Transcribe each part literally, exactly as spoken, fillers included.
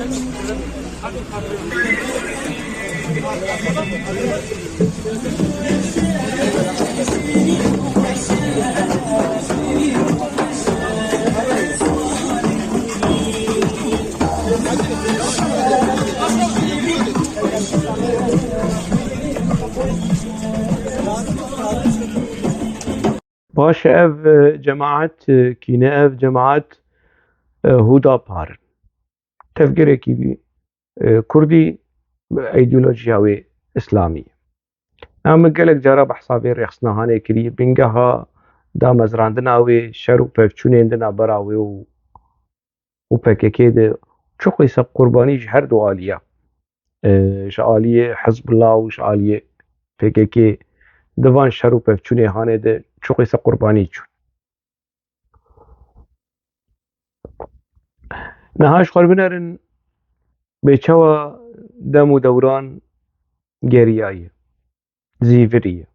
Baş e, ev, e, cemaet, e, kî ne, ev cemaet, e, Hûdapar in. Tevgerekî, e, kurdî, îdeolojiya wê îslamî. Em gelek cara behsa vê rêxistina hanê kiriye, bingeha damezrandina wê, şer û pevçûnên di navbera wê û û P K K de çi qîse qurbanî ji her du aliya, e, ji aliyê Hizbullah û ji aliyê P K K, di van şer û pevçûnê hanê de çi qîse qurbanî çûn. Niha ji xwe binerin bê çawa dem û dewran geriyaye, zîvirî ye.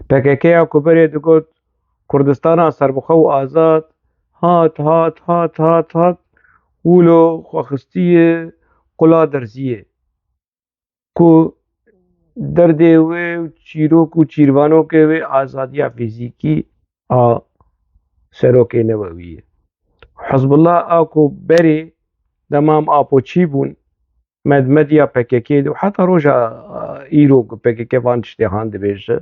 P K K ya ku berê digot, Kurdistana serbixwe û azad, hat, hat, hat, hat, hat, wilo xwe xistiye qula derziyê. Ku derdê wê û çîrok û çîrvanokê wê azadiya fîzîkî a serokê Newewî ye. Hizbullah a ku berê dema em Apo çî bûn, medmediya P K K de û heta roja, e, îro ku P K K van tiştê han dibêje.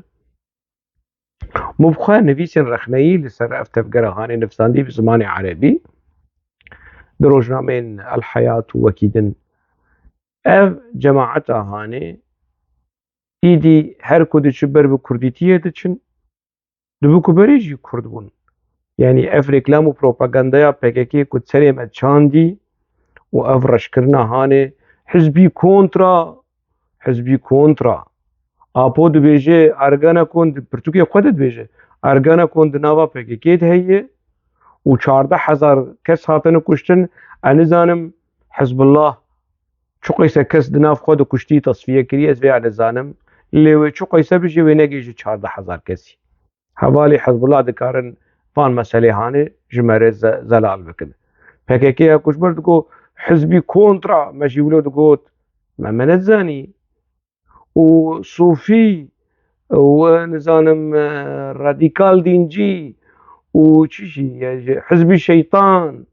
Min bi xwe nivîsên rexneyî li ser ev tevgera hanê nivîsandî bi zimanê erebî. Di rojnameyên El Heyat û wekî din. Ev cemaeta hanê îdî her ku diçi ber bi kurdîtiyê diçin, dibû ku berê jî kurd bûn. Yanî ev reklam û propagandaya P K K ku serê me çandî û ev reşkirina hanê hizbî kontra, hizbî kontra. Apo dibêje, Ergenekon di pirtûkê xwe de dibêje, Ergenekon di nava P K K de heye û çardeh hezar kes hatine kuştin. Ez nizanim Hizbullah çi qîse kes di nav xwe de kuştî, tesfiye kiriye, ez vê ya nizanim. Lê wê çi qîse bijî, wê negihîje çardeh hezar kesî. Hevalê Hizbullah dikarin van meselê hanê ji me re ze-, zelal bikin. P K K ya ku ji ber digo hizbî kontra, me jî wilo digot, me, me nedizanî. Û sofî û, nizanim, e, radîkal dîncî û çi jî, ya jî hizbî şeytan,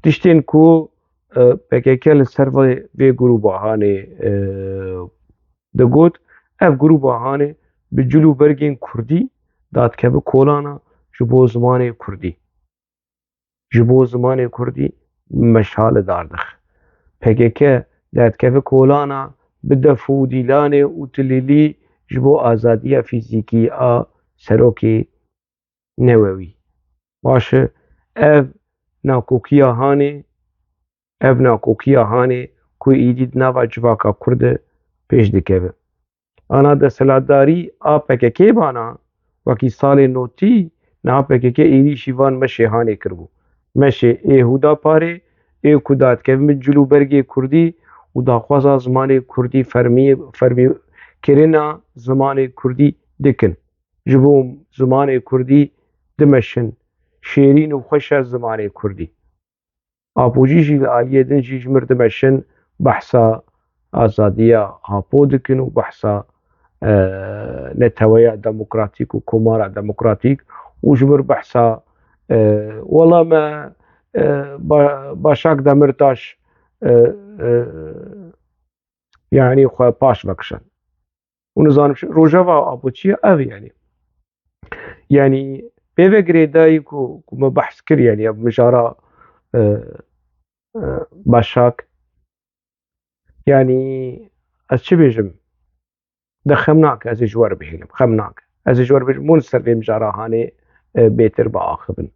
tiştên ku, e, P K K li ser vê, vê grûba hanê, e, digot, ev grûba hanê bi cil û bergên kurdî dadikeve kolana ji bo zimanê kurdî. Ji bo zimanê kurdî meşa li dar dixe. P K K dadikeve kolana bi def û dîlanê û tilîlî ji bo azadiya fîzîkî a serokê Newewî. Baş e, ev nakokiya hanê, ev nakokiya hanê ku êdî di nava civaka kurd de pêş dikeve. Ana desthilatdarî a P K K bana, wekî salê notî, niha P K K êrîşî van meşê hanê kiribû. Meşê ê Hûdaparê, ê ku dadikevin cil û bergê kurdî û daxwaza zimanê kurdî fermiyê, fermîkirina zimanê kurdî dikin. Ji bo zimanê kurdî dimeşin. Şêrîn û xweş e zimanê kurdî. Apojî jî li aliyê din jî ji mir dimeşin, behsa azadiya Apo dikin û behsa, e, neteweya demokratîk û komara demokratîk û ji mir behsa, e, wela me, e, Ba-, Başak Demirtaş, e, e, yanî xwe paş vekişin. Û nizanim çi, rojeva Apo çi ye? Ev e yanî. Yanî pê ve girêdayî ku, ku me behs kir, yanî ev mijara, e, e, Başak. Yanî ez çi bêjim? De xem nake, ez ê ji we re bihêlim. Xem nake. Ez ê ji we re bêjim, hûn ser vê mijara hanê, e, bêtir biaxivin.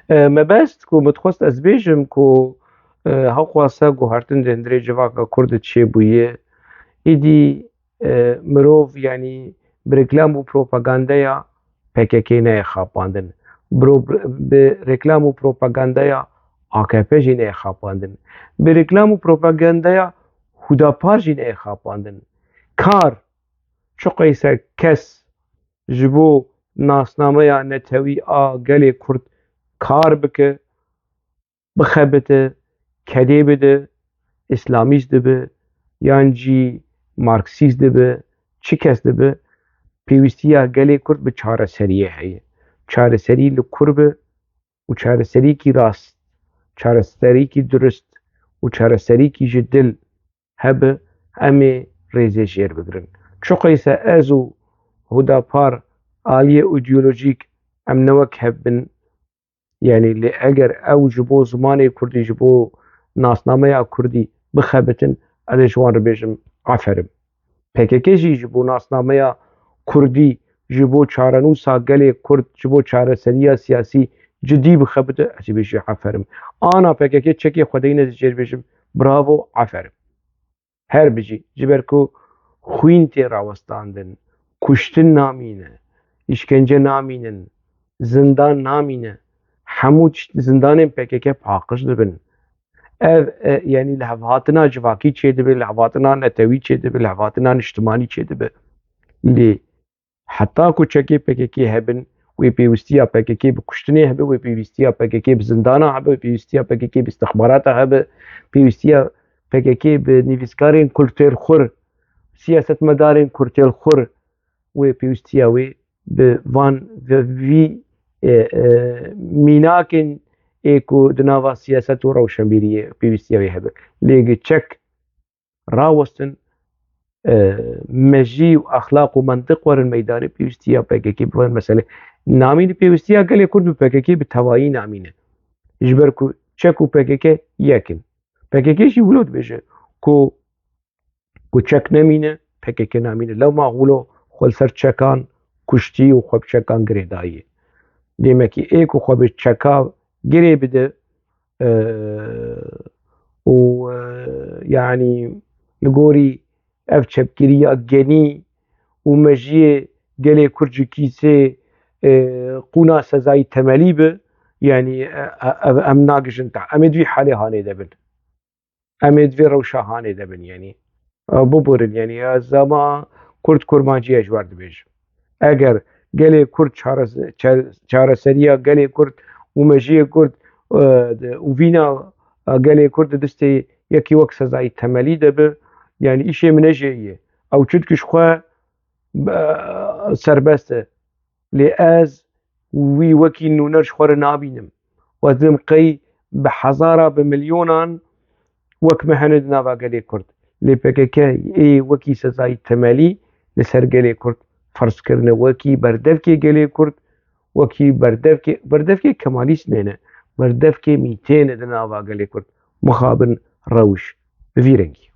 E, mebest ku min dixwest ez bêjim ku, e, hewqasa guhertin di hundirê civaka Kurd de çêbûye, îdî, e, mirov, yanî bi reklam û propagandeya P K K neyê xapandin. Biro-, bi reklam û propagandeya A K P jî neyê xapandin. Bi reklam û propagandeya Hudapar jî neyê xapandin. Kar, çi qeyse kes ji bo nasnameya netewî a gelê Kurd kar bike, bixebite, kedê bide, îslamîst dibe, yan jî marksîst dibe, çi kes dibe, pêwîstiya gelê Kurd bi çareseriyê heye. Çareserî li kur be û çareserîkî rast, çareserîkî durist û çareserîkî ji dil hebe, em ê rêzê jêr bigirin. Çiqeyse ez û Hudapar aliyê îdeolojîk em ne wek hev bin, yanî lê eger ew ji bo zimanê kurdî, ji bo nasnameya kurdî bixebitin, ez ê ji wan re bêjim aferin. P K K jî ji bo nasnameya kurdî, ji bo çarenûsa gelê kurd, ji bo çareseriya siyasî cidî bixebite, ez ê bêjim aferin. Ana P K K çekê xwe deyne, ez ê jêr bêjim bravo, aferin. Her bijî, ji ber ku xwîn tê rawestandin, kuştin namîne, îşkence namînin, zindan namîne, hemû tişt, zindanên P K K paqij dibin. Ev, e, yanî lihevhatina civakî çêdibe, lihevhatina netewî çêdibe, lihevhatina niştimanî çêdibe. Lê heta ku çekê P K K hebin, wê pêwîstiya P K K bi kuştinê hebe, wê pêwîstiya P K K bi zindana hebe, wê pêwîstiya P K K bi istixbarata hebe, pêwîstiya P K K bi nivîskarên kulturxwir, siyasetmedarên kulturxwir, wê pêwîstiya wê bi van ve-, vî, e, e, mînakên ê ku di nava siyaset û rewşenbîriyê pêwîstiya wê hebe. Lê gi çek rawestin, e, mejî û exlaq û mentiq werin meydanê, pêwîstiya P K K bi van meselê namîne, pêwîstiya gelê Kurd bi P K K bi tevayî namîne. Ji ber ku çek û P K K yek in. P K K jî wilo dibêje ku, ku çek nemîne, P K K namîne. Lewma wilo xwe li ser çekan kuştî û xwe bi çekan girêdayî. Demekî ê ku xwe bi çeka girê bide, e, û, e, yanî li gorî ev çepgiriya genî û mejiyê gelê Kurd ji kîsê, e, qûna sezayî temelî bi, yanî, e, e, ev em nagihîjin te. Em ê di vî halê hanê de bin. Em ê di vê rewşa hanê de bin, yanî. E, biborin, yanî, ez ama Kurd kurmancî ye ji wan dibêjim. Eger gelê Kurd çares-, çe-, çareseriya gelê Kurd û mejiyê Kurd, e, de, û vîna, e, gelê Kurd di destê yekî wek sezayî temelî de bi, yanî îşê min ne jê ye. Ew çitkî ji xwe, e, serbest e. Lê ez wî wekî nûner ji xwe re nabînim. Û ez dibim qey bi hezara, bi milyonan wek me hene di nava gelê Kurd. Lê P K K ê wekî sezayî temelî li ser gelê Kurd ferz kirine, wekî berdevkê gelê Kurd, wekî berdevkê, berdevkê kemalîst nêne, berdevkê mîtê ne di nava gelê Kurd. Mixabin rewş bi vî rengî.